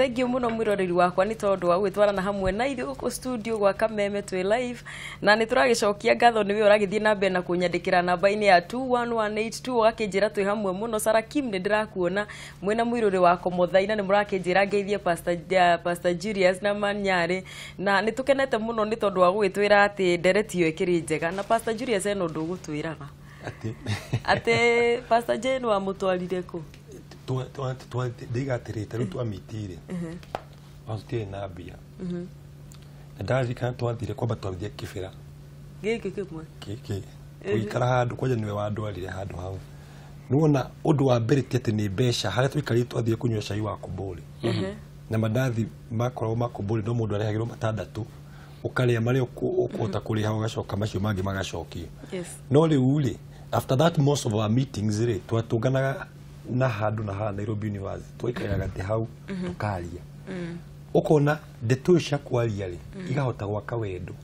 Thank you mũno mwĩroreri wakwa nĩ tondũ wa gwĩtwarana hamwe na ithuĩ gũkũ studio gwa Kameme twĩ live, na nĩ tũragĩcokia ngatho nĩwe ũragĩthiĩ na mbere na kũnyandĩkĩra namba-inĩ ya 21182 ũgakĩnjĩra twĩ hamwe mũno. Sarah Kim, nĩ ndĩrakuona mwĩna mũirũrĩ wa Komothaina, nĩ mũrakĩnjĩra ngeithie Pastor Julius na Manyarĩ, na nĩ tũkenete mũno nĩ tondũ wa gũgĩtwĩra atĩ ndereti ĩyo ĩkĩrĩ njega. Na Pastor Julius ena ũndũ ũgũtwĩraga atĩ atĩ Pastor Jane wamũtwarire kũ? Ndiga atĩrĩ, ta rĩu twamitire no tũtiarĩ na mbia, na ndaririkana twathire kwamba twathire Kĩbĩra. Gĩkĩ kĩmwe. Kĩkĩ tũgĩikara handũ kwanja, nĩwe wandwarire handũ hau. Nĩwona ũndũ wa mbere ti atĩ nĩ mbeca, harĩa tũikarire twathire kũnyua cai wa kombori na mandathi makoragwo ma kombori, no mũndũ arehagĩrwo matandatũ, ũkarĩa marĩa ũkũhota kũrĩha, ũgacoka macio mangĩ magacokio. No rĩu rĩ, after that, most of our meetings rĩ, twatũnganaga na handũ na haha Nairobi University, twaikaraga gatĩ hau tũkaria. Ũkona ndeto cia kwaria rĩ igahota gwaka wendo,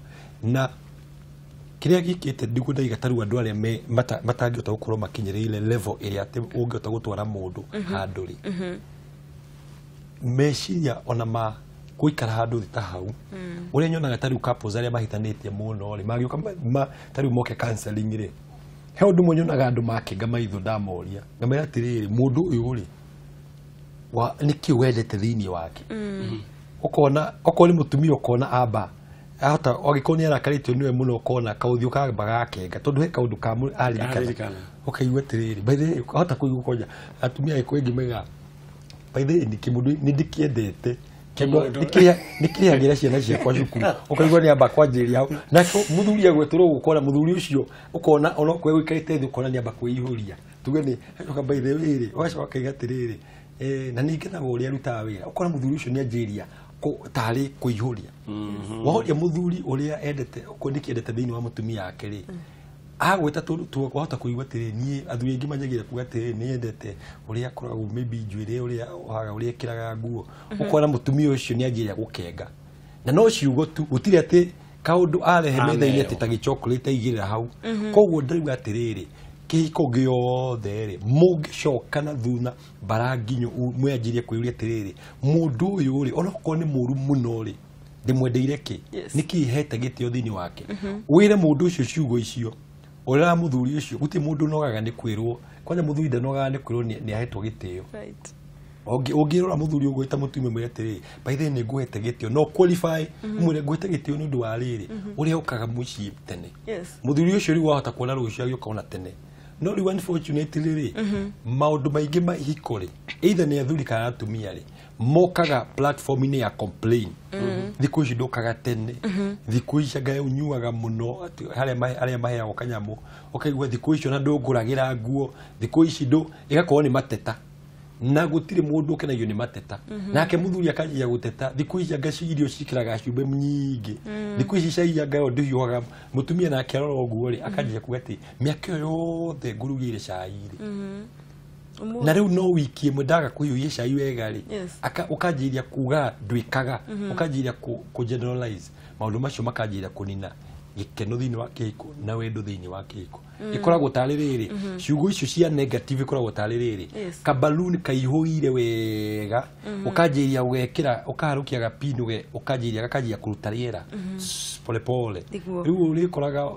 na kĩrĩa gĩkĩte ndiguo ndaiga ta rĩu andũ arĩa matangĩhota gũkorwo makinyĩrĩire level ĩrĩa atĩ ũngĩhota gũtwara mũndũ handũ rĩ, meciria ona ma gũikara handũ thĩ ta hau ũrĩa nyonaga ta rĩu couples arĩa mahĩtanĩtie mũno rĩ magĩũka ta rĩu moke counseling rĩ, he ũndũ ũmwe nyonaga andũ makenga maitho ndamoria, ngamera atĩrĩrĩ, mũndũ ũyũ rĩ wa nĩkĩ wendete thĩinĩ wake? Ũkona okorwo nĩ mũtumia, ũkona amba ahota angĩkorwo nĩ arakarĩtio nĩwe mũno, ũkona kaũthiũ kamba gakenga tondũ he kaũndũ ka aririkana. Aririkana. Ũkaigua atĩrĩrĩ, by the way, ahota kũigua kwanja atumia agĩkũyũ aingĩ maigaga, by the way, nĩ kĩmũndũ nĩ ndĩkĩendete. Kĩmũndũ. Nĩkĩrĩhagĩra ciana ciakwa cukuru. Ũkaigua nĩ amba kwanjĩrĩria hau, nake mũthuri agwetũrwo gũkora mũthuri ũcio, ũkona onokorwo gũikarĩte thĩ, ũkona nĩ amba kwĩihũria, tuge nĩ acoka, by the way rĩ, ũgacoka ũkaiga atĩrĩrĩ, na nĩ ngenaga ũrĩa arutaga wĩra. Ũkona mũthuri ũcio nĩ anjĩria tarĩ kũihũria. Wahoria mũthuri ũrĩa endete, ũkorwo nĩkĩ endete thĩinĩ wa mũtumia wake rĩ, agwĩta tũndũ wahota kũigua atĩrĩ, niĩ athuri aingĩ manjagia kuga atĩrĩ, nĩ endete ũrĩa akoragwo maybe njuĩrĩ, ũrĩa ohaga, ũrĩa ekĩraga nguo. Ũkona mũtumia ũcio nĩ anjĩria gũkenga, na no ciugo tu, gũtirĩ atĩ kaũndũ arehe metha-inĩ Aneo. atĩ ta gĩchocolate aigĩrĩra hau. Koguo ndĩrauga atĩrĩrĩ, kĩhiko gĩothe rĩ, mũngĩcoka na thuna mbara nginyo, mwĩanjirie kwĩyũria atĩrĩrĩ, mũndũ ũyũ rĩ, onokorwo nĩ mũru mũno rĩ, ndĩmwendeire kĩ? Nĩkĩ hete gĩtĩo thĩinĩ wake? Wĩre mũndũ ũcio ciugo icio ũrera mũthuri ũcio, gũtirĩ mũndũ ũnogaga nĩ kwĩrwo. Kwanja mũthuri ndanogaga nĩ kwĩrwo nĩ ahetwo gĩtĩo. Ũngĩrora mũthuri ũguo ĩta mũtumia, mwĩre atĩrĩrĩ, by the way, nĩ ngũhete gĩtĩo, no qualify, mwĩre ngũhete gĩtĩo nĩ ũndũ wa rĩrĩ, ũrĩa ũkaga mũciĩ tene. Mũthuri ũcio rĩu wahota kuona rũciũ agĩũka ona tene, no rĩu unfortunately rĩ, maũndũ maingĩ ma ihiko rĩ, either nĩ athuri kana atumia rĩ, mokaga platform-inĩ ya complain: thikũ ici ndũkaga tene, thikũ ici anga ũnyuaga mũno, atĩ harĩa maheagwo kanyamũ, ũkaigua thikũ ici ona ndũngũragĩra nguo, thikũ ici ndũ, ĩgakorwo nĩ mateta, na gũtirĩ mũndũ ũkenagio nĩ mateta. Nake mũthuri akanjia gũteta, thikũ ici anga irio cikĩraga cumbĩ nyingĩ, thikũ ici cai anga yo ndĩhiũhaga. Mũtumia nake arora ũguo rĩ, akanjia kuga atĩ mĩaka ĩyo yothe ngũrugĩire cai rĩ, na rĩu no wiki ĩmwe ndaga kũhiũhia cai wega rĩ, ũkanjĩria kuga ndwĩkaga, ũkanjĩria kũ generalize maũndũ macio, makanjĩria kũnina gĩkeno thĩinĩ wa kĩhiko na wendo thĩinĩ wa kĩhiko. Ĩkoragwo tarĩ rĩrĩ, ciugo icio cia negative ikoragwo tarĩ rĩrĩ, kabaluni kaihũire wega, ũkanjĩria ũgekĩra, ũkaharũkia gapini, ũkanjĩria gakanjia kũruta rĩera pole pole. Rĩu ũrĩkoraga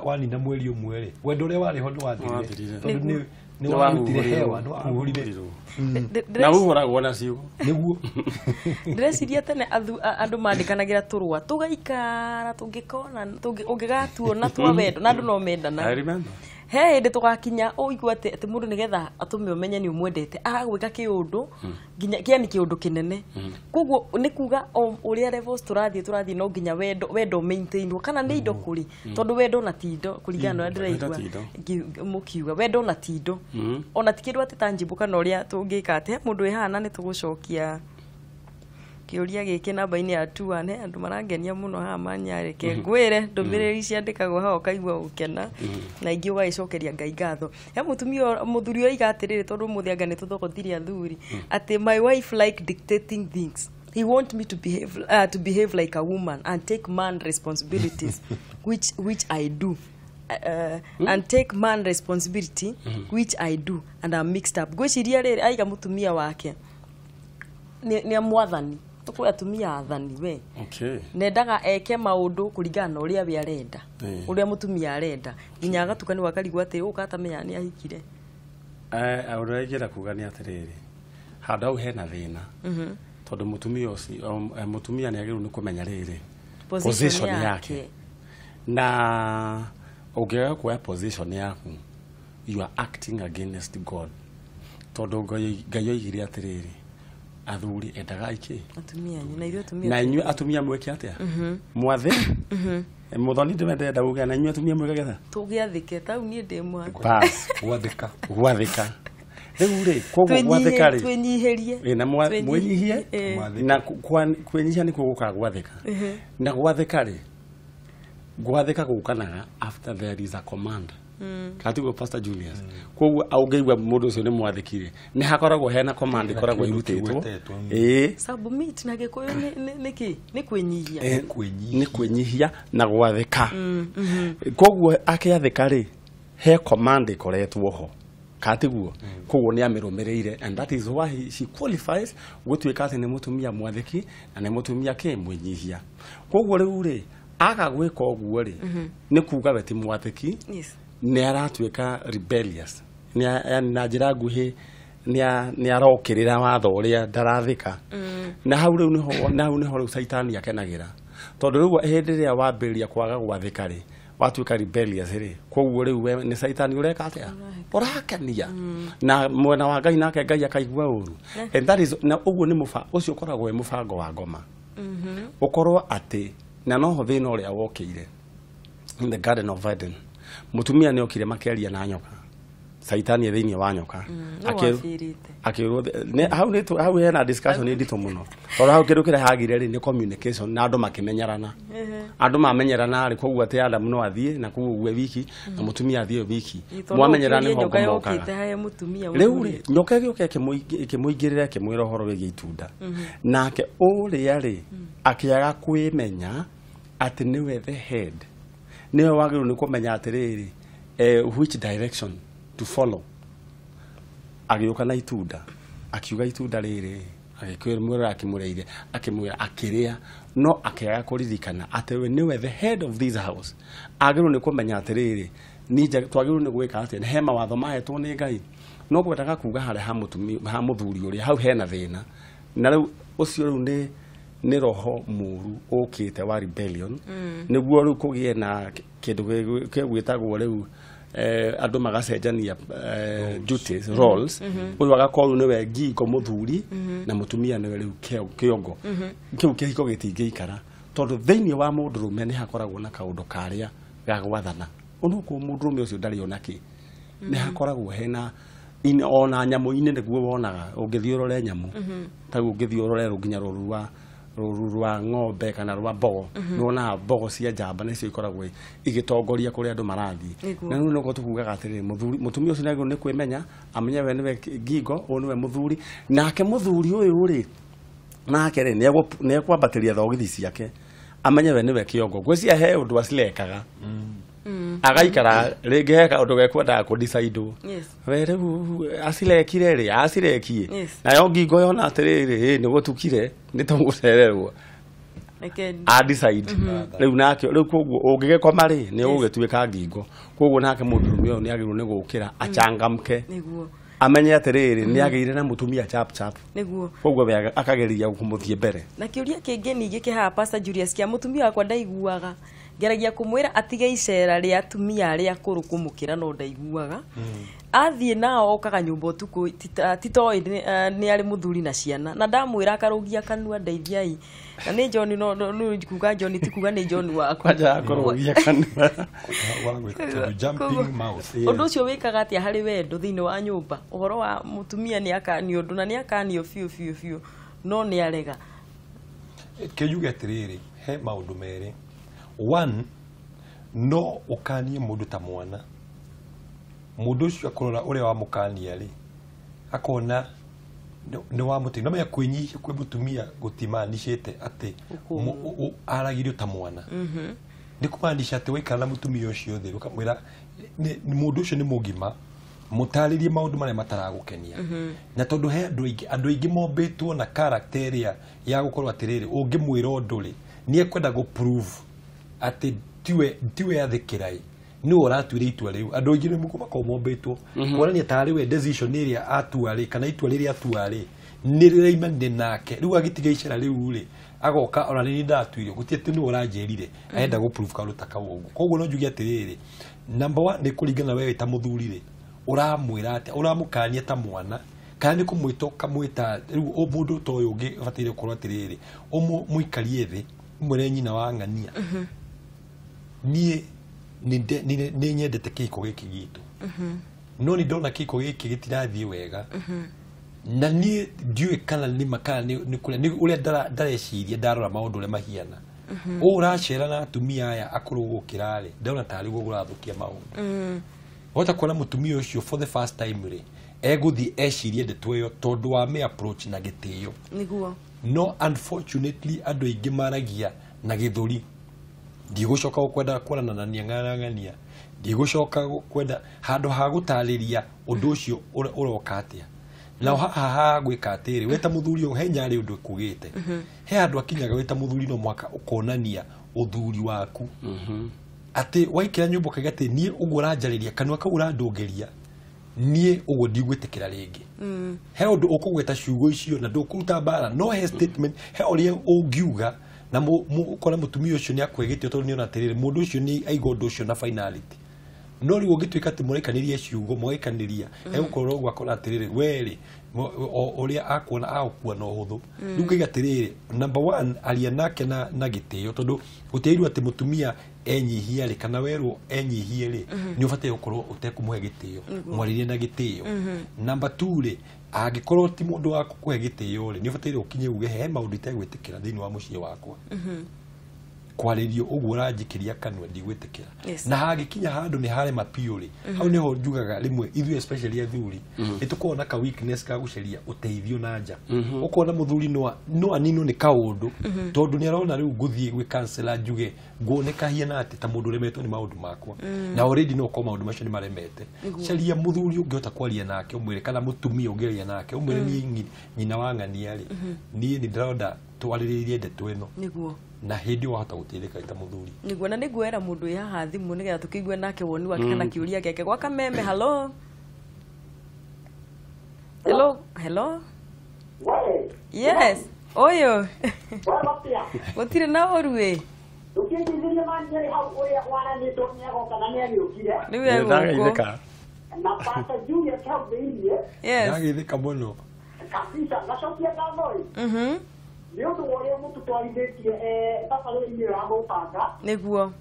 wanina mweri ũmwe rĩ, wendo ũrĩa warĩ ho nĩ wathirire. Wathirire. Tondũ nĩ Nĩ warutire wahuhũrirwo. hewa, nĩ wahuhũrire. Na huhũragwo na ciugo. Nĩguo. Ndĩreciria tene andũ mandĩkanagĩra tũrũa tũgaikara tũngĩkona ũngĩgatuona twa wendo, na andũ no mendana. I remember. He hĩndĩ tũgakinya ũigua atĩ mũndũ nĩgetha atũme ũmenye nĩ ũmwendete, aragwĩka kĩũndũ nginya kĩani kĩũndũ kĩnene. Koguo nĩ kuga o ũrĩa levels tũrathiĩ no nginya wendo maintainwo, kana nĩ indo kũrĩ, tondũ wendo na ti indo kũringana na ũrĩa Wendo ndĩraigua ti indo. Mũkiuga wendo na ti indo, ona ti kĩndũ atĩ tangible kana ũrĩa tũngĩka atĩ he mũndũ wĩ haha, na nĩ tũgũcokia kĩũria gĩkĩ namba-inĩ ya 21. He andũ marangenia mũno haha manyarĩke ngwĩre ndũmĩrĩri ciandĩkagwo haha ũkaigua gũkena, na ingĩ ũgagĩcokeria Ngai ngatho. He mũtumia, mũthuri oiga atĩrĩrĩ, tondũ ũmũthĩ anga nĩ tũthogothirie athuri, atĩ my wife like dictating things. He want me to behave like a woman and take man responsibilities, which I do, and take man responsibility, which I do, and I'm mixed up. Ngwĩciria rĩrĩ aiga mũtumia wake. Nĩ mwathani. Tũkwĩ atumia athani we. Okay. Nendaga eke maũndũ kũringana na ũrĩa we arenda. Ũrĩa mũtumia arenda. Nginya agatukani wakarigwo atĩ ũka atamenya nĩ ahikire. Ũrĩa ingĩenda kuga nĩ atĩrĩrĩ, handũ hau hena thĩna. Tondũ mũtumia ũcio mũtumia nĩ agĩrĩirwo nĩ kũmenya rĩrĩ position yake. Na ũngĩaga kuoya position yaku, you are acting against God. Tondũ Ngai oigire atĩrĩrĩ, athuri endaga ikĩ atumia anyu na ithuĩ atumia na inyuĩ atumia mwĩke atĩa? Mwathe muthoni ndĩrenda kuga na inyuĩ atumia mwĩke atĩa? Tũgĩathĩke tau niĩ ndĩ mwathĩ. Bas, gwathĩka. Gwathĩka. Rĩu rĩ, koguo gwathĩka rĩ, twĩnyihĩrie. Na mwĩnyihie na kwĩnyihia nĩkuo gũkaga gwathĩka. Na gwathĩka rĩ, gwathĩka gũkanaga after there is a command. Katiguo Pastor Julius. Koguo aungĩigua mũndũ ũcio nĩ mwathĩkire, nĩ hakoragwo hena command ĩkoragwo ĩrutĩtwo. Submit na Gĩkũyũ nĩ kĩ? Nĩ kwĩnyihia. Nĩ kwĩnyihia na gwathĩka. Koguo akĩathĩka rĩ, he command ĩkoretwo ho. Katiguo. Koguo nĩ amĩrũmĩrĩire, and that is why she qualifies gũtuĩka atĩ nĩ mũtumia mwathĩki na nĩ mũtumia kĩ mwĩnyihia. Koguo rĩu rĩ, aga gwĩka ũguo rĩ, nĩ kuga we ti mwathĩki. Nĩ aratuĩka rebellious. Na njĩra nguhĩ nĩ arokĩrĩra watho ũrĩa ndarathĩka. Na hau rĩu nĩho, na hau nĩho rĩu Saitani akenagĩra. Tondũ rĩu hĩndĩ ĩrĩa wambĩrĩria kwaga gwathĩka rĩ, watuĩka rebellious rĩ, koguo rĩu we nĩ Saitani ũreka atĩa? Ũrakenia. Na mwena wa Ngai nake Ngai akaigua ũru. And that is, na ũguo nĩ ũcio ũkoragwo wĩ mũbango wa ngoma. Ũkorwo atĩ, na noho thĩna ũrĩa wokĩire in the Garden of Eden. Mutumia nĩ okire makĩaria na nyoka. Saitani thĩinĩ wa nyoka. Akĩrwo hau nĩ hau hena discussion nditũ mũno. Tondũ hau kĩndũ kĩrĩa hagire rĩ nĩ communication na andũ makĩmenyerana. Andũ mamenyerana rĩ koguo atĩ Adam no athiĩ na koguo gwe wiki na mutumia athiĩ wiki. Mwamenyerana nĩho ngũmokaga. Rĩu rĩ nyoka ĩgĩũka ĩkĩmũingĩrĩra ĩkĩmwĩra ũhoro wĩgiĩ itunda. Nake ũrĩa rĩ akĩaga kwĩmenya atĩ nĩwe the head. Nĩwe wagĩrĩirwo nĩ kũmenya atĩrĩrĩ, which direction to follow. Agĩũka na itunda, akiuga itunda rĩrĩ, agĩkĩmwĩra akĩmũrĩire, akĩmwĩra akĩrĩa, no akĩaga kũririkana atĩ we nĩwe the head of this house. Agĩrĩirwo nĩ kũmenya atĩrĩrĩ, twagĩrĩirwo nĩ gwĩka atĩa, he mawatho mahetwo nĩ Ngai. No kwendaga kuga harĩa ha mũthuri ũrĩa hau hena thĩna. Na rĩu ũcio rĩu nĩ roho mũru ũkĩte wa rebellion. Nĩguo rĩu kũgĩe na kĩndũ gĩgwĩtagwo rĩu andũ magacenjania duties, roles. Ũyũ agakorwo nĩwe ngingo mũthuri na mũtumia nĩwe rĩu kĩongo. Kĩu kĩhiko gĩtingĩikara tondũ thĩinĩ wa mũndũrũme nĩ hakoragwo na kaũndũ karĩa ga gwathana. Onokorwo mũndũrũme ũcio ndarĩ ona kĩ, nĩ hakoragwo hena ona nyamũ-inĩ nĩguo wonaga ũngĩthiĩ ũrore nyamũ. Ta ũngĩthiĩ ũrore nginya rũru rwa ng'ombe kana rwa mbogo, nĩwonaga mbogo cia njamba nĩcio ikoragwo igĩtongoria kũrĩa andũ marathiĩ. Na rĩu nĩguo tũkugaga atĩrĩrĩ, mũtumia ũcio nĩagĩrĩirwo nĩ kwĩmenya, amenye we nĩwe ngingo, ũyũ nĩwe mũthuri, nake mũthuri ũyũ rĩ, nake rĩ nĩekwambatĩria thogithi ciake, amenye we nĩwe kĩongo. Ngwĩciria he ũndũ acirekaga. Agaikara rĩngĩ he kaũndũ gekwendaga kũ-decide. We rĩu acirekire rĩ, acirekie. Nayo ngingo yona atĩrĩrĩ, nĩ gũtukire, nĩ tũgũcererwo. A decide. Rĩu nake rĩu koguo ũngĩgĩkoma rĩ, nĩ ũgũgĩtuĩka ngingo. Koguo nake mũndũrũme ũyũ nĩ agĩrĩirwo nĩ gũkĩra achangamke. Amenye atĩrĩrĩ, nĩ agĩire na mũtumia chap chap. Nĩguo. Koguo we akageria kũmũthiĩ mbere. Na kĩũria kĩngĩ ningĩ kĩhaha Pastor Julius kĩa mũtumia wakwa ndaiguaga. Ngeragia kũmwĩra atige icera rĩa atumia arĩa akũrũ kũmũkĩra no ndaiguaga. Athiĩ nao okaga nyũmba ũtukũ titoĩ nĩ arĩ mũthuri na ciana. Na ndamwĩra akarũgia kanua ndeithiai. Na nĩ John no kuga John ti kuga nĩ John wakwa. Kwanja akũrũgia kanua. Jumping mouth. Ũndũ ũcio wĩkaga atĩa harĩ wendo thĩinĩ wa nyũmba? Ũhoro wa mũtumia nĩ akanio ũndũ na nĩ akanio biũ biũ biũ no nĩ arega. Kĩnjuge atĩrĩrĩ, he maũndũ merĩ. One, no ũkanie mũndũ ta mwana. Mũndũ ũcio akũrora ũrĩa wamũkania rĩ, akona nĩ wamũteithia. No menya kwĩnyihia kwĩ mũtumia gũtimanicĩte atĩ aragĩrio ta mwana. Nĩ kũmaanisha atĩ waikara na mũtumia ũcio thĩ ũkamwĩra mũndũ ũcio nĩ mũgima, Mũtarĩrie maũndũ marĩa mataragũkenia. Na tondũ he andũ aingĩ mombĩtwo na character ĩrĩa ya gũkorwo atĩrĩrĩ, ũngĩmwĩra ũndũ rĩ, nĩ ekwenda gũ prove atĩ tiwe athĩkĩra ĩ, nĩwe ũratuire itua rĩu. Andũ aingĩ nĩ makoragwo mombĩtwo kuonania tarĩ we decision ĩrĩa atua rĩ, kana itua rĩrĩa atua rĩ, nĩ rĩraimanire nake. Rĩu agĩtiga icera rĩu rĩ, agoka ona nĩ ndatuire, gũtirĩ atĩ nĩwe ũranjĩrire, arenda gũ prove kaũndũ ta kau ũguo. Koguo no njuge atĩrĩrĩ, number one nĩ kũringana we wĩ ta mũthuri rĩ, ũramwĩra atĩa, ũramũkania ta mwana kana nĩ kũmwĩta ũkamwĩta. Rĩu mũndũ ta ũyũ ũngĩ ũbataire gũkorwo atĩrĩrĩ, ũmũikarie thĩ, ũmwĩre nyina wa ng'ania, niĩ nĩ nyendete kĩhiko gĩkĩ gitũ, no nĩ ndona kĩhiko gĩkĩ gĩtirathiĩ wega, na niĩ ndiũĩ kana nĩma kana nĩ kũrĩa ũrĩa ndareciria ndarora maũndũ ũrĩa mahiana. Ũũ ũracera na atumia aya akũrũ gũkĩra rĩ, ndona tarĩ guo kũrathũkia maũndũ. Wahota kuona mũtumia ũcio for the first time rĩ, egũthiĩ ecirie ndeto ĩyo tondũ wa mĩ approach na gĩtĩo. Nĩguo. No unfortunately andũ aingĩ maragia na gĩthũri. Ndigũcoka gũkwenda kuonana na ng'ania, ndigũcoka kwenda handũ ha gũtarĩria ũndũ ũcio ũroka atĩa. Na haha ha gwĩka atĩrĩ, we ta mũthuri ũyũ, he nyarĩ ũndũ ĩkugĩte, he handũ akinyaga wĩ ta mũthuri no mwaka ũkonania ũthuri waku, atĩ waikĩra nyũmba ũkauga atĩ niĩ ũguo ũranjarĩria kanua kau ũrandũngĩria, niĩ ũguo ndigwĩtĩkĩra rĩngĩ. He ũndũ ũkũgweta ciugo icio na ndũkũruta mbara, no he statement, he ũrĩa ũngiuga na ũkona mũtumia ũcio nĩ akwĩgĩtio tondũ nĩona atĩrĩrĩ, mũndũ ũcio nĩ aiga ũndũ ũcio na finality. No rĩu ũngĩtuĩka atĩ mũraikanĩria ciugo, mũgaikanĩria, egũkorwo ũguo akona atĩrĩrĩ, we rĩ, ũrĩa akuona agũkua na ũhũthũ. Rĩu ngaiga atĩrĩrĩ, number one, aria nake na gĩtĩo, tondũ gũtiairwo atĩ mũtumia enyihia rĩ, kana werwo enyihie rĩ, nĩ ũbataire gũkorwo ũtekũmũhe gĩtĩo, mwarĩrie na gĩtĩo. Number two rĩ, angĩkorwo ti mũndũ wa kũhe gĩtĩo rĩ, nĩ ũbataire ũkinye uge he maũndũ itegwĩtĩkĩra thĩinĩ wa mũciĩ wakwa. Kwarĩrio ũguo ũranjikĩria kanua ndigwĩtĩkĩra. Na hagĩkinya handũ nĩ harema biũ rĩ, hau nĩho njugaga rĩmwe ithuĩ especially athuri nĩ tũkoragwo na ka weakness ka gũcaria ũteithio na nja. Ũkona mũthuri no aninwo nĩ kaũndũ tondũ nĩ arona rĩu ngũthiĩ gwĩ counselor njuge nguoneka hiana atĩ ta mũndũ ũremetwo nĩ maũndũ makwa, na already no ũkorwo maũndũ macio nĩ maremete. Caria mũthuri ũngĩhota kwaria nake ũmwĩre, kana mũtumia ũngĩaria nake ũmwĩre niĩ nyina wa ng'ania rĩ, niĩ nĩ ndĩrona twarĩrĩrie ndeto ĩno. Nĩguo. Na hĩndĩ wahota gũteithĩka ta mũthuri. Nĩguo, na nĩguo era mũndũ wĩ haha thimũ nĩgetha tũkĩigue nake woni wake kana kĩũria gĩake. Gwa Kameme, hello. Hello, hello. Yes, ũyũ. Gũtirĩ na ũru ĩ. Rĩu egũkũ. Yes. Ndagĩthĩka mũno. Nĩ ũndũ wa ũrĩa mũtũtwarithĩtie thabarĩ-inĩ ya gũbanga. Nĩguo.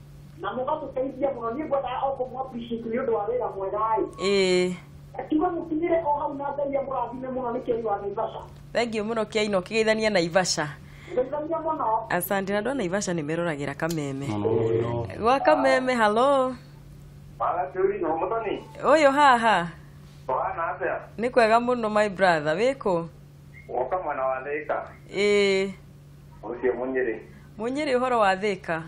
Na mũgatũteithia mũno, niĩ ngwendaga o kũmũ appreciate nĩ ũndũ wa wĩra mwega ĩ. Ĩĩ. Tiga mũkinyĩre o hau na Ngai amũrathime mũno nĩ Kĩai wa Naivasha. Thank you mũno Kĩai, no kĩgeithania Naivasha. Ngeithania mũno. Asante, na andũ a Naivasha nĩ meroragĩra Kameme. Gwa Kameme, hello. Ũyũ haha. Nĩ kwega mũno my brother, wĩkũ? Woka mwana wa Thĩka. Ĩĩ. Ũcio Mũnyĩrĩ. Mũnyĩrĩ ũhoro wa Thĩka?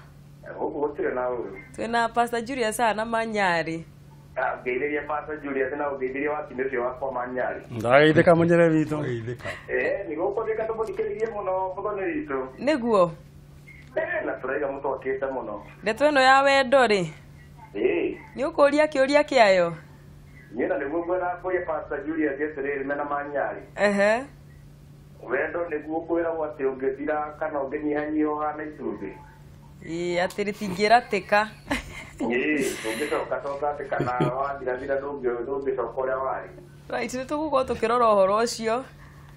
Gũkũ gũtirĩ na ũru. Twĩna Pastor Julius haha na Manyarĩ. Ngeithĩria Pastor Julius na ũngeithĩrie wakinĩ ũcio wakwa Manyarĩ. Ndageithĩka Mũnyĩrĩ witũ. Ndageithĩka. Nĩ gũkũ Thĩka tũmũthikĩrĩrie mũno mũthoni witũ. Nĩguo. Na tũraiga mũtwakĩte mũno. Ndeto ĩno ya wendo rĩ. Ĩĩ. Nĩ ũkũria kĩũria kĩayo? Niĩ na nĩguo ngwendaga kũria Pastor Julius atĩrĩrĩ mena Manyarĩ. Ehe. Wendo nĩguo kwĩragwo atĩ ũngĩthira kana ũngĩnyihanyiha ũhana itumbĩ. Ĩĩ, atĩ rĩtingĩratĩka. Ĩĩ, ũngĩcoka coka atĩ kana wathirathira ndũngĩcoka ũrĩa warĩ. Right, nĩ tũgũkorwo tũkĩrora ũhoro ũcio.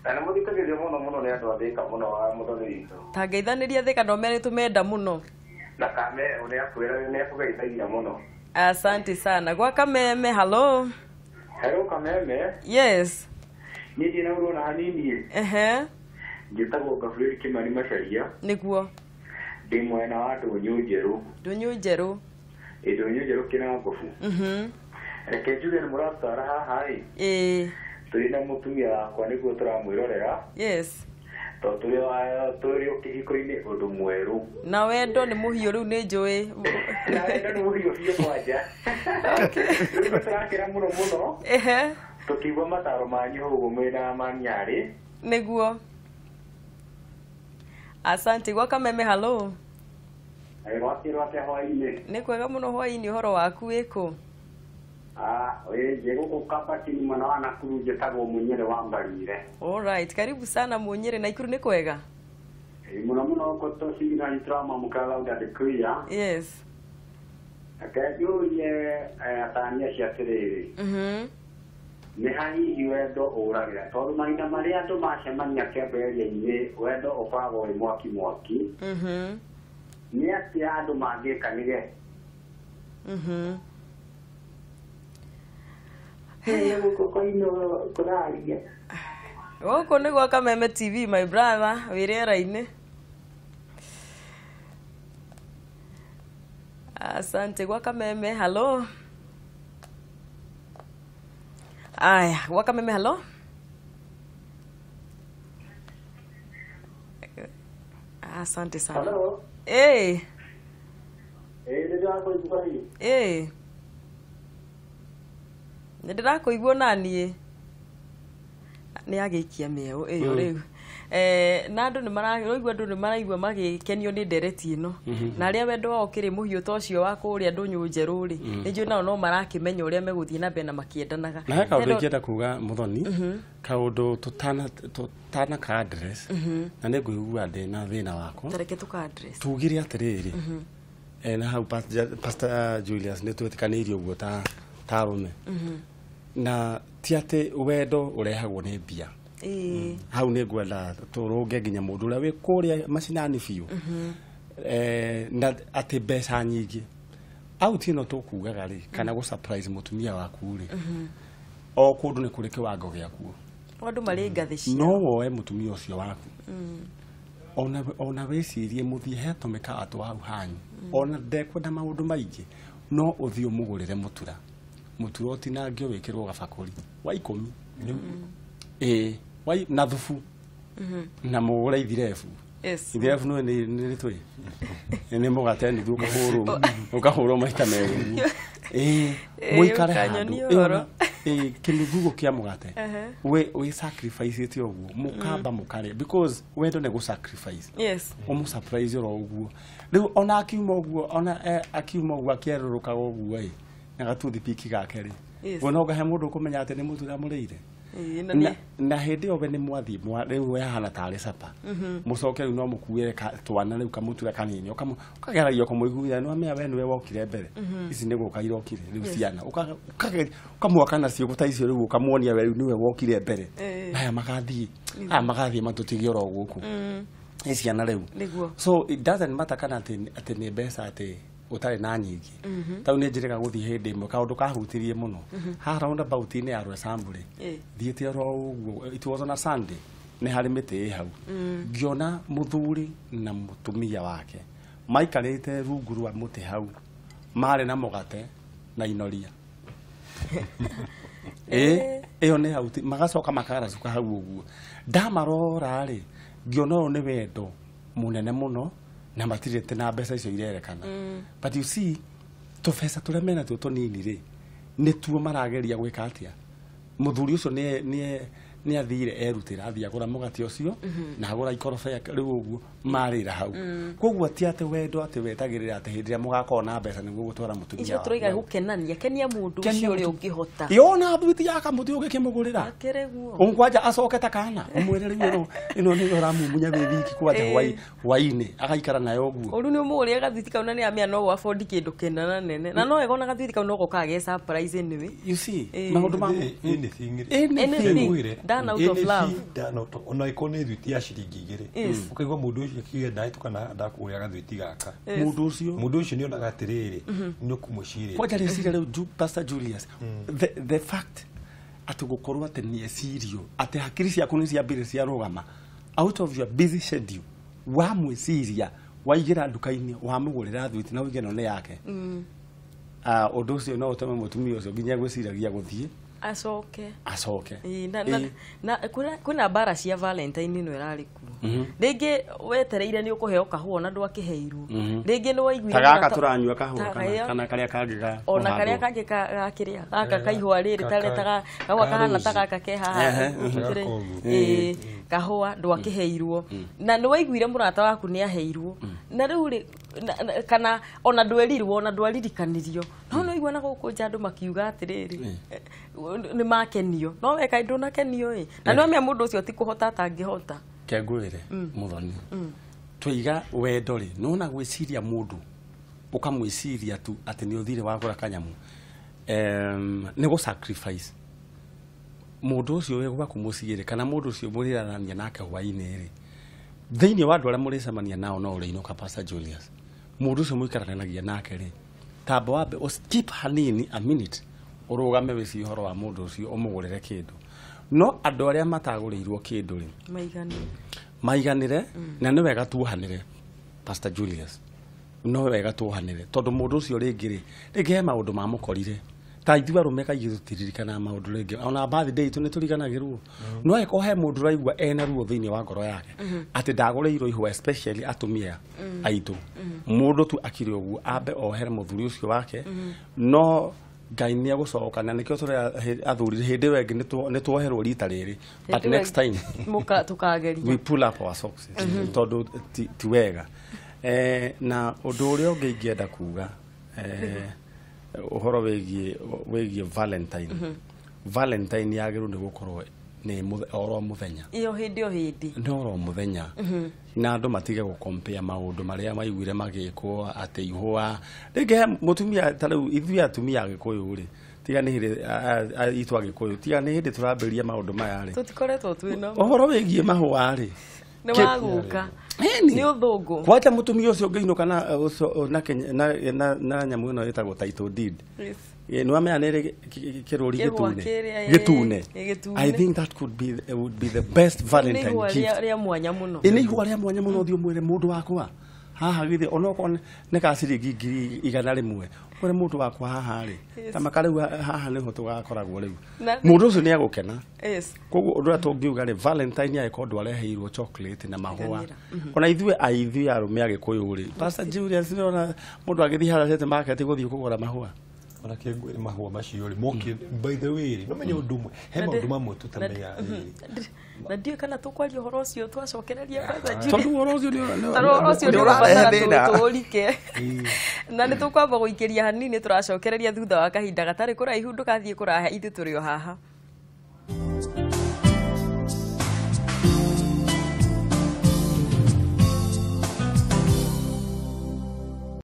Na nĩ mũthikagĩrĩrio mũno mũno nĩ andũ a Thĩka mũno wa mũthoni witũ. Ta ngeithanĩria Thĩka no mere tũmenda mũno. Na Kameme nĩ akwĩra nĩ akũgeithagia mũno. Asante sana. Gwa Kameme, hello. Hello Kameme. Yes. Niĩ ndĩ na ũru ona hanini. Ehe. Njĩtagwo Gabriel Kimani Macharia. Nĩguo. Ndĩ mwena wa Ndũnyũ Njerũ. Ndũnyũ Njerũ. Ĩ, Ndũnyũ Njerũ Kĩnangobu. Reke njuge nĩ mũratwara haha ĩ. Ĩĩ. Tũrĩ na mũtumia wakwa nĩguo tũramwĩrorera. Yes. Tondũ tũrĩ o kĩhiko-inĩ ũndũ mwerũ. Na wendo nĩ mũhiũ rĩu nĩ njũĩ. Na wendo nĩ mũhiũ biũ kwanja. Rĩu nĩ tũrakena mũno mũno. Tũkĩigua mataro manyu hau ũguo mwĩna Manyarĩ. Nĩguo. Asante. Gwa Kameme, hello. Gwakĩrwo atĩa hwaĩ-inĩ? Nĩ kwega mũno hwaĩ-inĩ, ũhoro waku wĩkũ? Ĩ gũkũ Kabatini mwena wa Nakuru, njĩtagwo Mũnyĩrĩ wa Mbarire. Alright, karibu sana Mũnyĩrĩ. Naikuru nĩ kwega? Mũno mũno gũkũ tũcigina nĩ tũramamũkĩra loud and clear. Yes. Reke njũrie atania acio atĩrĩrĩ, nĩ ha hihi wendo ũragĩra? Tondũ mahinda marĩa andũ macemania kĩambĩrĩria-inĩ, wendo ũkoragwo wĩ mwaki mwaki. Nĩ atĩa andũ mangĩka nĩgetha Gũkũ koino kũraria? Gũkũ nĩ gwa Kameme TV, my brother, wĩ rĩera-inĩ. Asante. Gwa Kameme, hello. Aya, gwa Kameme, hello. Asante sana. Hello. Eh. Ĩ, nĩ ndĩrakũigua ĩ. Eh. Nĩ ndĩrakũigua naniĩ. Nĩ agĩikia mĩeũ ĩyo rĩu. Na andũ nĩ maraigua, andũ nĩ maraigua magĩkenio nĩ ndereti ĩno, na arĩa wendo wao ũkĩrĩ mũhiũ ta ũcio wa kũrĩa ndũnyũ njerũ rĩ, nĩ njũĩ nao no marakĩmenya ũrĩa megũthiĩ na mbere na makĩendanaga. Na he kaũndũ ingĩenda kuga, Mũthoni, kaũndũ tũtana ka address, na nĩ ngũigua ndĩ na thĩna wakwa. Tareke tũka address. Tugire atĩrĩrĩ, na hau Pastor Julius nĩ twĩtĩkanĩirie ũguo ta arũme, na ti atĩ wendo ũrehagwo nĩ mbia. Hau nĩ ngwenda tũrũnge nginya mũndũ ũrĩa wĩ kũrĩa macinani biũ, na atĩ mbeca nyingĩ out ĩno tũkugaga rĩ, kana gũ surprise mũtumia waku rĩ, o kũndũ nĩ kũrĩ kĩwango gĩakuo. Andũ marĩ ngathĩ ciao. No woe mũtumia ũcio waku, ona wĩcirie mũthiĩ he tũmĩkawa twa hau hanyu, ona ndekwenda maũndũ maingĩ, no ũthiĩ ũmũgũrĩre mũtura, mũtura ũtinangio wĩkĩrwo gabakũri wa 10, ĩĩ, na thubu, na mũgũre ithirebu. Ithirebu nĩ nĩ twĩ nĩ mũgate nuthu, ũkahũrwo ũkahũrwo maita merĩ ũguo, ĩĩ, mũikare handũ ĩĩ, kĩnuthugo kĩa mũgate wĩ sacrifice ĩte ũguo, mũkamba mũkarĩa, because wendo nĩ gũ sacrifice. Ũmũ surprise oro ũguo rĩu, ona akiuma ũguo, ona akiuma ũguo akĩerũrũkaga ũguo ĩ na gatuthi gake rĩ, we no ngahe mũndũ ũkũmenya atĩ nĩ mũtura mũrĩire. Na hĩndĩ ĩyo we nĩ mwathiĩ rĩu wehana tarĩ capa, mũcoke rĩu no mũkuĩre twana rĩu kamũtura kanini, ũkageragia kũmũiguithania, nĩ wamenya we nĩwe wokire mbere, ici nĩ gũka irokire rĩu ciana, ũkamwaka nacio ta icio rĩu, ũkamuonia we rĩu nĩwe wokire mbere, na aya magathiĩ, aya magathiĩ matũtige oro gũkũ nĩ ciana rĩu. So it doesn't matter kana atĩ nĩ mbeca atĩ ũtarĩ na nyingĩ. Tau nĩ njĩrĩga gũthiĩ hĩndĩ ĩmwe, kaũndũ kahutirie mũno haha roundabout-inĩ ya Roysambu rĩ, thiĩte oro ũguo, it was on a Sunday, nĩ harĩ mĩtĩ ĩ hau, ngĩona mũthuri na mũtumia wake maikarĩte rungu rwa mũtĩ hau, marĩ na mũgate na inoria. Ĩ ĩyo nĩ hau, magacoka makaracuka hau ũguo. Ndamarora rĩ, ngĩona ũyũ nĩ wendo mũnene mũno, na matirĩ na mbeca icio irerekana, but you see, tũbeca tũrĩa mena tuo tũnini rĩ, nĩtuo marageria gwĩka atĩa. Mũthuri ũcio nĩ athire erutĩra, athiĩ agũra mũgate ũcio na agũra ikorobia rĩu ũguo marĩra hau. Koguo ti atĩ wendo atĩ wetagĩrĩra atĩ hĩndĩ ĩrĩa mũgakorwo na mbeca nĩguo gũtwara mũtumia Icio tũroiga gũkenania, kenia mũndũ ũcio ũrĩa ũngĩhota. Yona thuiti ya kamũtĩ ũgĩkĩmũgũrĩra. Akĩrĩ guo. Ũngwanja acoke ta kana ũmwĩre rĩu ĩno nĩyo ũramumunya wĩ wiki kwanja hwaĩ-inĩ, agaikara nayo ũguo. Ũru nĩ ũmũgũrĩre gathwiti kau na nĩ amenya no afford kĩndũ kĩnene nene, na no egona gathwiti kau no gokaga ge surprise anyway. You see, maũndũ ma Anything. Anything done out of love. Done out of, ona ĩkorwo nĩ thwiti ya ciringi 2, ũkaigua mũndũ ũcio akiuga ndahĩtũka na ndakũgũrĩra gathwiti gaka. Mũndũ ũcio, mũndũ ũcio nĩ onaga atĩrĩrĩ, nĩ ũkũmwĩcirĩria. Kwanja rĩciria rĩu, Pastor Julius, the fact atĩ gũkorwo atĩ nĩ ecirio atĩ hakiri ciaku nĩ ciambire ciarũgama out of your busy schedule, wamwĩciria, waigĩra nduka-inĩ, wamũgũrĩra thwiti na ũige ĩno nĩ yake, ũndũ ũcio no ũtũme mũtumia ũcio nginya gwĩciragia gũthiĩ. Acoke. Acoke. Ĩĩ, na kwĩna mbara cia Valentine ĩno ĩrarĩ kuo. Rĩngĩ wetereire nĩ ũkũheo kahũa na ndwakĩheirwo. Rĩngĩ nĩ waiguire Ta gaka mũrata- tũranyua kahũa Ta kana gaya- kana karĩa kangĩ ga ona karĩa kũhandwo. kangĩ gakĩrĩa gaka kaihũa rĩrĩ ta kahũa ka kahana rose. ta gaka ke haha. Ehe, Koguo. Ĩĩ, kahũa ndwakĩheirwo na nĩ waiguire mũrata waku nĩ aheirwo na rĩu rĩ kana ona ndwerirwo ona ndwaririkanirio no nĩ waigua na gũkũ nja andũ makiuga atĩrĩrĩ, nĩ makenio no we kaĩ ndũnakenio ĩ na nĩ wamenya mũndũ ũcio ti kũhota atangĩhota. Kengwĩre Muthoni, twaiga wendo rĩ, nona gwĩciria mũndũ ũkamwĩciria tu atĩ nĩ ũthire wagũra kanyamũ, nĩ gũ sacrifice mũndũ ũcio wĩ gwaku mũciĩ rĩ, kana mũndũ ũcio mũrĩrarania nake hwainĩ rĩ, thĩinĩ wa andũ arĩa mũrĩcemania nao no ũrĩinũka. Pastor Julius, mũndũ ũcio mũikaranagia nake rĩ, tamba wambe skip hanini a minute, ũrũgame wĩcirie ũhoro wa mũndũ ũcio, ũmũgũrĩre kĩndũ. No andũ arĩa matagũrĩirwo kĩndũ rĩ, maiganu maiganĩre. Na nĩ wega tuohanĩre, Pastor Julius, no wega tuohanĩre tondũ mũndũ ũcio rĩngĩ rĩ, rĩngĩ he maũndũ mamũkorire. Ta ithuĩ arũme kaingĩ tũtiririkanaga maũndũ, rĩngĩ ona birthday itũ nĩ tũriganagĩrwo. No angĩkorwo he mũndũ ũraigua ena ruo thĩinĩ wa ngoro yake atĩ ndagũrĩirwo ihũa, especially atumia aitũ, mũndũ tu akire ũguo ambe ohere mũthuri ũcio wake, no Ngai nĩ egũcoka. Na nĩkĩo tũrĩa athuri hĩndĩ ĩyo ĩngĩ nĩ tuoherwo rita rĩrĩ, but next time mũka tũkageria we pull up our socks tondũ ti wega. Na ũndũ ũrĩa ũngĩ ingĩenda kuga, ũhoro wĩgiĩ Valentine yagĩrĩirwo nĩ gũkorwo nĩ oro mũthenya. Iyo hĩndĩ o hĩndĩ. Nĩ oro mũthenya, na andũ matige gũkompea maũndũ marĩa maiguire magĩkwo atĩ ihũa. Rĩngĩ he mũtumia, ta rĩu ithuĩ atumia Agĩkũyũ rĩ, tiga nĩ hĩndĩ itũ Agĩkũyũ, tiga nĩ hĩndĩ tũrambĩrĩria maũndũ maya rĩ, tũtikoretwo twĩna ũhoro wĩgiĩ mahũa rĩ, nĩ wagũka. Ĩni. Nĩ ũthũngũ. Kwanja mũtumia ũcio ũngĩinũka na ũcio na nyamũ ĩno ĩtagwo title deed. Yes. Nĩ wamenya nĩ ĩrĩ kĩrũri Kĩhũa gĩtune. kĩrĩa, Gĩtune. Gĩtune. I think that could be would be the best nĩ Valentine ihũa gift. rĩa mwanya mũno. Ĩ nĩ ihũa rĩa mwanya mũno. Ũthiĩ ũmwĩre mũndũ wakwa haha, githĩ onokorwo nĩ ka ciringi 100,000, ũre mũndũ wakwa haha rĩ, ta makarĩu haha nĩho tũgakoragwo rĩu, mũndũ ũcio nĩ egũkena. Koguo ũndũ ũrĩa tũngiuga rĩ, Valentine angĩkorwo ndwareheirwo chocolate na mahũa, Iganĩra. ona ithuĩ aithuĩ arũme Agĩkũyũ rĩ, Pastor Julius, nĩona mũndũ agĩthiĩ haracete market gũthiĩ kũgũra mahũa. Ona kĩngwĩre mahũa macio rĩ moki, by the way rĩ, no menye ũndũ ũmwe, he maũndũ mamwe tũtamenya rĩ. Na ndiũĩ kana tũkwaria ũhoro ũcio twacokereria Pastor Tondũ Julius. ũhoro ũcio Tondũ ũhoro ũcio nĩ nĩ ũrarehe ũrabatara thĩna. tũũrike na nĩ tũkwamba gũikĩria hanini, tũracokereria thutha wa kahinda gatarĩ kũraihu. Ndũgathiĩ kũraya, ithuĩ tũrĩ o haha.